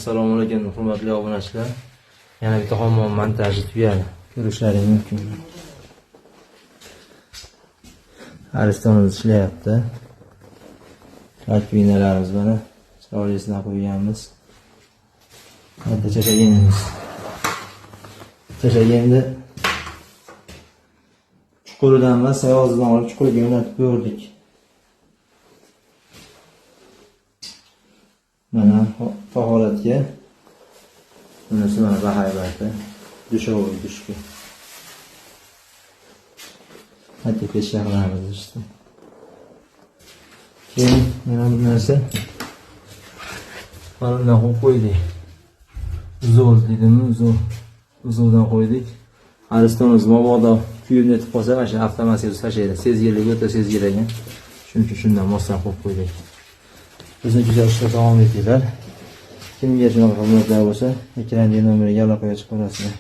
Assalomu alaykum, hurmatli obunachilar. Yana bitta hammom montaji tugadi. Ko'rishlaring mumkin. Aristonimiz ishlayapti. Rakovinalarimiz mana chiroylisidan qo'yganmiz. Bitta chashagenimiz. Chashagenni chuquridan emas, sayozidan olib chuquriga yo'natib ko'rdik. Mana tahoratga bunisi mana bahaybati dushovoy dushka. Hatto pechka qilamiz işte. Keyin yana bir narsa mana bundan qo'yib qo'ydik. Uzov deydimi? Uzov. Uzovdan qo'ydik. Aristonimiz mabodo kuyib netib qolsa, mana shu avtomatik tashlaydi. Sezgirligi o'ta sezgir ekan. Shuning uchun shundan moslab qo'yib qo'ydik. Bizni kuzatishda davom etinglar. Kimga shunaqa xizmatlar bo'lsa, ekrandagi nomerga aloqaga chiqaverasizlar.